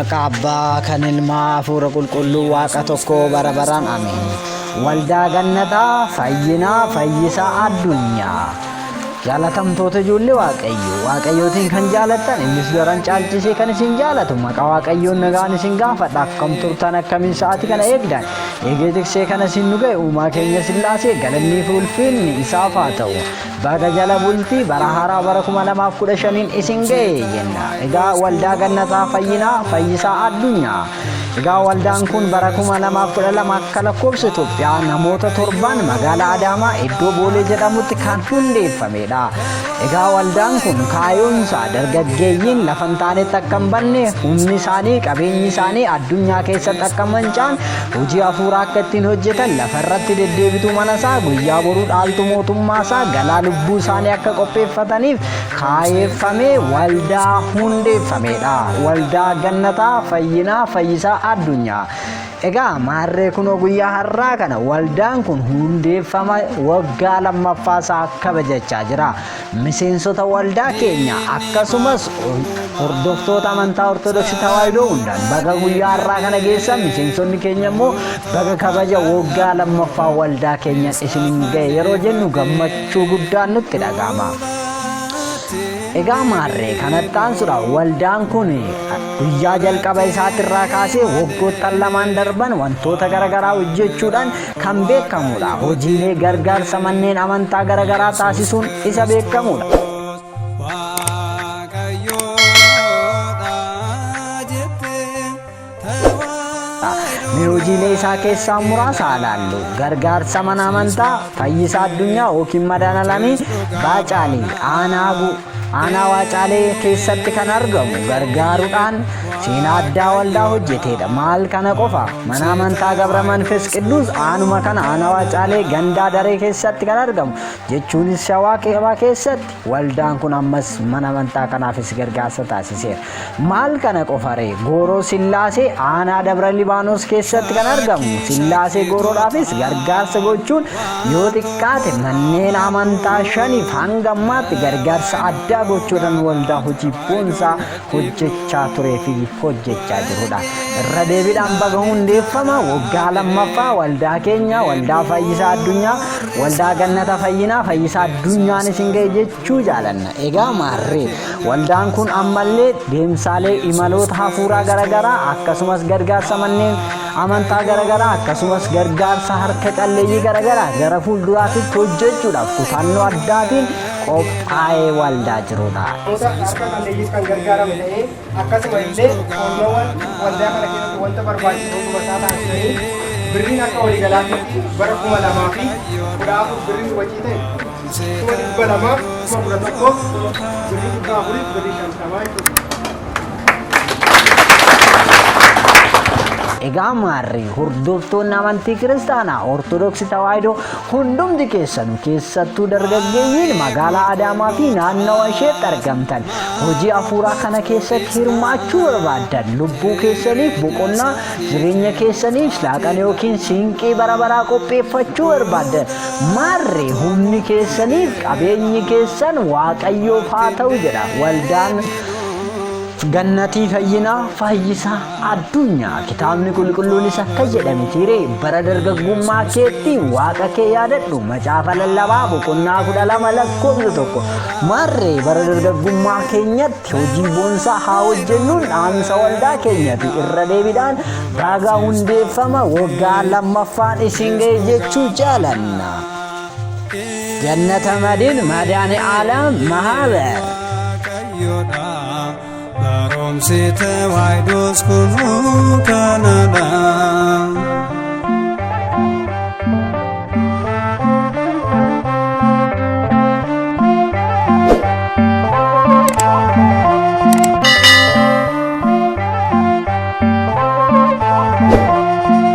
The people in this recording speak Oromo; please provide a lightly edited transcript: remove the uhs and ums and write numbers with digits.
Maqaa Abbaa kan Ilmaa Hafuura Qulqulluu Waaqa tokkoo bara baraan ameen. Waldaa Gannataa Fayyinaa Fayyisaa Addunyaa. Jaalatamtoota ijoollee Waaqayyoo, Waaqayyootiin kan jaalattan, innis daran caalchisee kan isin jaalatu, maqaa Waaqayyoon nagaan isin gaafadha. Akkam turtan, akkamiin sa'aatii kana eegdan? Eegee tiksee kana isin nu ga'e uumaa keenya Sillaasee galannii fi ulfinni isaaf haa ta'u. Baga jala bultii bara haaraa bara 2015n isin ga'e jenna. Egaa Waldaa Gannataa Fayyinaa Fayyisaa Addunyaa. Egaa waldaan kun bara 2012 akka lakkoofsa Itoophiyaa namoota torbaan magaalaa Adaamaa iddoo Boolee jedhamutti kan hundeeffamedha. Egaa waldaan kun kaayoonsaa dargaggeeyyiin lafa hin taanetti akka hin banne, humni isaanii, qabeenyi isaanii addunyaa keessatti akka hin mancaan, hojii hafuuraa akka ittiin hojjetan, lafa irratti deddeebituu mana isaa, guyyaa boruu dhaaltuu mootummaa isaa, galaa lubbuu isaanii akka qopheeffataniif kaayeeffamee waldaa hundeeffamedha. Waldaa Gannataa Fayyinaa Fayyisaa Addunyaa. Egaa maarree kunoo guyyaa har'aa kana waldaan kun hundeeffama waggaa lammaffaa isaa kabajachaa jira. Miseensota waldaa keenya akkasumas hordoftoota amantaa Ortodoksii Tawaahidoo hundaan baga guyyaa har'aa kana geessan, miseensonni keenya immoo baga kabaja waggaa lammaffaa waldaa keenya isinin ga'e yeroo jennu gammachuu guddaan nutti dhaga'ama. Egaa maarree kanatti aansuudhaan waldaan kun guyyaa jalqaba isaatirraa kaasee waggoottan lamaan darban wantoota garaagaraa hojjechuudhaan kan beekamudha. Hojiilee gargaarsa manneen amantaa garaagaraa taasisuun isa beekamudha. Mee hojiilee isaa keessaa muraasa haa laallu. Gargaarsa mana amantaa Fayyisaa Addunyaa yookiin Madaanalamii Baacaalee aanaa Waacaalee keessatti kan argamu gargaaruudhaan seenaa addaa waldaa hojjeteedha. Maal kana qofa, mana amantaa Gabra Manfes Qidduus aanuma kana aanaa Waacaalee gandaa Daree keessatti kan argamu jechuunis Shawaa Kaabaa keessatti waldaan kun ammas mana amantaa kanaafis gargaarsa taasiseera. Maal kana qofaree, Gooroo Sillaasee aanaa Dabra Libaanos keessatti kan argamu Sillaasee Gooroodhaafis gargaarsa gochuun yoo xiqqaate manneen amantaa shaniif hanga ammaatti gargaarsa addaa gochuudhaan waldaa hojii boonsaa hojjechaa turee fi hojjechaa jirudha. Irra deebiidhaan baga hundeeffama waggaa lammaffaa waldaa keenya Waldaa Fayyisaa Addunyaa, Waldaa Gannata Fayyinaa Fayyisaa Addunyaan isin ga'e jechuu jaalanna. Egaa maarree waldaan kun ammallee deemsaalee imaloota hafuuraa garaagaraa akkasumas gargaarsa manneen amantaa garaagaraa akkasumas gargaarsa harka qalleeyyii garaagaraa gara fuulduraatti hojjechuudhaaf kutannoo addaatiin qophaa'ee waldaa jirudha. Namoota harka qalleeyyiif kan gargaarame ta'ee, akkasuma illee oolmaawwan waldaa kana keessatti wanta barbaachisu hunduma isaa taasisanii birriin akka waliigalaatitti bara 2014 birriin wacii ta'e 211,000 birrii 400 birrii 50 jechuudha. Egaa maarree hordoftoonni amantii kiristaanaa Ortodoksii Tawaahidoo hundumti keessanu, keessattuu dargaggeeyyiin magaalaa Adaamaa fi naannawa isheetti argamtan, hojii hafuuraa kana keessatti hirmaachuu barbaaddan, lubbuu keessaniif boqonnaa, jireenya keessaniif laaqana yookiin siinqii bara baraa qopheeffachuu barbaaddan, maarree humni keessaniif qabeenyi keessan Waaqayyoof haa ta'u jedha waldaan Gannatii Fayyinaa Fayyisaa Addunyaa. Kitaabni Qulqulluunis akka jedha mitiiree, bara dargaggummaa keetti Waaqa kee yaadadhu, Macaafa Lallabaa boqonnaa 12 lakkoofsa 1. Maarree bara dargaggummaa keenyatti hojii boonsaa haa hojjennuun dhaamsa waldaa keenyati. Irra deebiidhaan baga hundeeffama waggaa lammaffaan isin ga'e jechuu jaalanna. Gannata Madin Madaane Alam Mahaber. Barumsi Tewaahidoos kunuu kanadha.